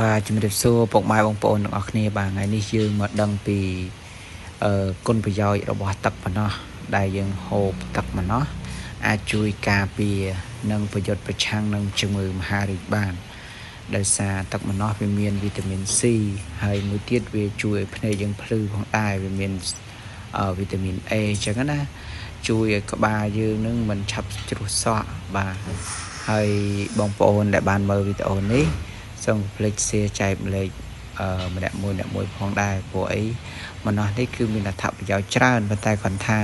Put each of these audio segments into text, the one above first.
បាទជំរាបសួរពុកម៉ែបងប្អូនទាំងអស់គ្នាបាទថ្ងៃនេះយើងមកដឹងពីគុណប្រយោជន៍របស់ទឹកម្នាស់ដែលយើងហូបទឹកម្នាស់អាចជួយការពារនិងប្រយុទ្ធប្រឆាំងនឹងជំងឺមហារីកបានដោយសារទឹកម្នាស់វាមានវីតាមីន C ហើយមួយទៀតវាជួយឲ្យភ្នែកយើងភ្លឺផងដែរវាមានវីតាមីន A អញ្ចឹងណាជួយឲ្យក្បាលយើងនឹងមិនឆាប់ជ្រុះសក់បាទហើយបងប្អូនដែលបានមើលវីដេអូនេះសូមកុំភ្លេច share ចែករំលែកម្នាក់មួយអ្នកមួយផងដែរព្រោះអីម្នាស់នេះគឺមានអត្ថប្រយោជន៍ច្រើនប៉ុន្តែគ្រាន់ថា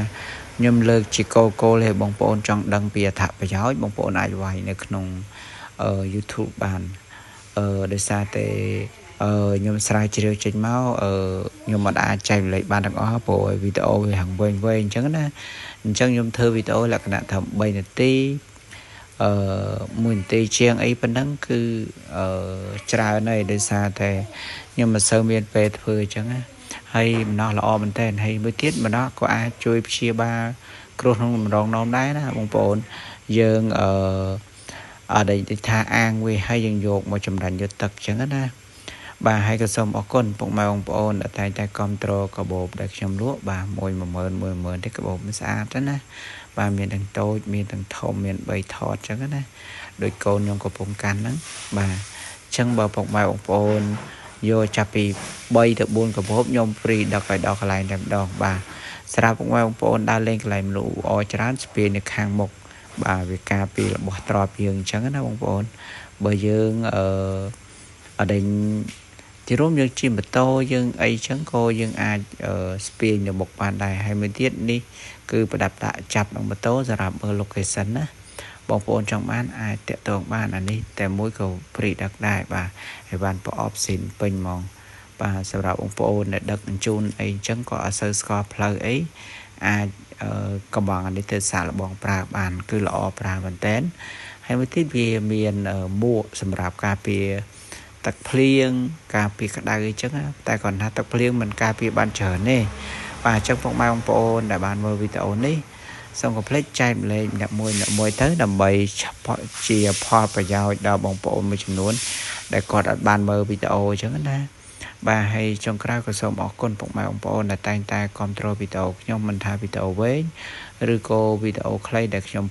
ខ្ញុំលើកជាគោលគោលឲ្យបងប្អូនចង់ដឹងពីអត្ថប្រយោជន៍បងប្អូនអាចវាយនៅក្នុង YouTube បានដោយសារតែខ្ញុំស្រាវជ្រាវចេញមកខ្ញុំមិនអាចចែករំលែកបានទាំងអស់ព្រោះវីដេអូវាហាងវែងវែងអញ្ចឹងណាអញ្ចឹងខ្ញុំធ្វើវីដេអូលក្ខណៈត្រឹម3នាទី1នាទីជាងអីប៉ុណ្ណឹងគឺច្រើនហើយដោយសារតែខ្ញុំមិនសូវមានពេលធ្វើអញ្ចឹងណាហើយម្នាស់ល្អមែនតើហើយមួយទៀតម្នាស់ក៏អាចជួយព្យាបាលគ្រោះក្នុងតម្រងនោមដែរណាបងប្អូនយើងអត់ដូចថាអាងវាហើយយើងយកមកចម្រាញ់យកទឹកអញ្ចឹងណាបាទហើយក៏សូមអរគុណពុកម៉ែបងប្អូនដែលតែងតែគ្រប់គ្រងកាបូបដែលខ្ញុំលក់បាទ1 10000 10000ទេកាបូបមិនស្អាតទេណាបាទមានទាំងតូចមានទាំងធំមាន3ថតអញ្ចឹងណាដោយកូនខ្ញុំកំពុងកាន់ហ្នឹងបាទអញ្ចឹងបើពុកម៉ែបងប្អូនយកចាប់ពី3ទៅ4កាបូបខ្ញុំ free ដឹកឲ្យដល់កន្លែងតែម្ដងបាទសម្រាប់ពុកម៉ែបងប្អូនដើរលេងកន្លែងមនុស្សអច្រើនស្ពាយនៅខាងមុខបាទវាការពីរបស់ទ្របយើងអញ្ចឹងណាបងប្អូនបើយើងអដេញទីរួមយើងជិះម៉ូតូយើងអីចឹងក៏យើងអាចស្ពាយនៅមុខបានដែរហើយមួយទៀតនេះគឺប្រដាប់ដាក់ចាប់នឹងម៉ូតូសម្រាប់មើល location ណាបងប្អូនចង់បានអាចតាក់ទងបានអានេះតែមួយក៏ free ដឹកដែរបាទហើយបានប្រអប់ស៊ីនពេញហ្មងបាទសម្រាប់បងប្អូនដែលដឹកជញ្ជូនអីអញ្ចឹងក៏អត់សូវស្គាល់ផ្លូវអីអាចកំងអានេះទៅសាកល្បងប្រើបានគឺល្អប្រើមែនតើហើយមួយទៀតវាមានមួកសម្រាប់ការពារទឹកភ្លៀងការពារក្តៅអីចឹងតែគាត់ថាទឹកភ្លៀងមិនការពារបានច្រើនទេបាទអញ្ចឹងពុកម៉ែបងប្អូនដែលបានមើលវីដេអូនេះសូមកុំភ្លេចចែករំលែកម្នាក់មួយម្នាក់មួយទៅដើម្បីជាផលប្រយោជន៍ដល់បងប្អូនមួយចំនួនដែលគាត់អត់បានមើលវីដេអូអញ្ចឹងណាបាទហើយចុងក្រោយក៏សូមអរគុណពុកម៉ែបងប្អូនដែលតែងតែគាំទ្រវីដេអូខ្ញុំមិនថាវីដេអូវែងឬក៏វីដេអូខ្លីដែលខ្ញុំ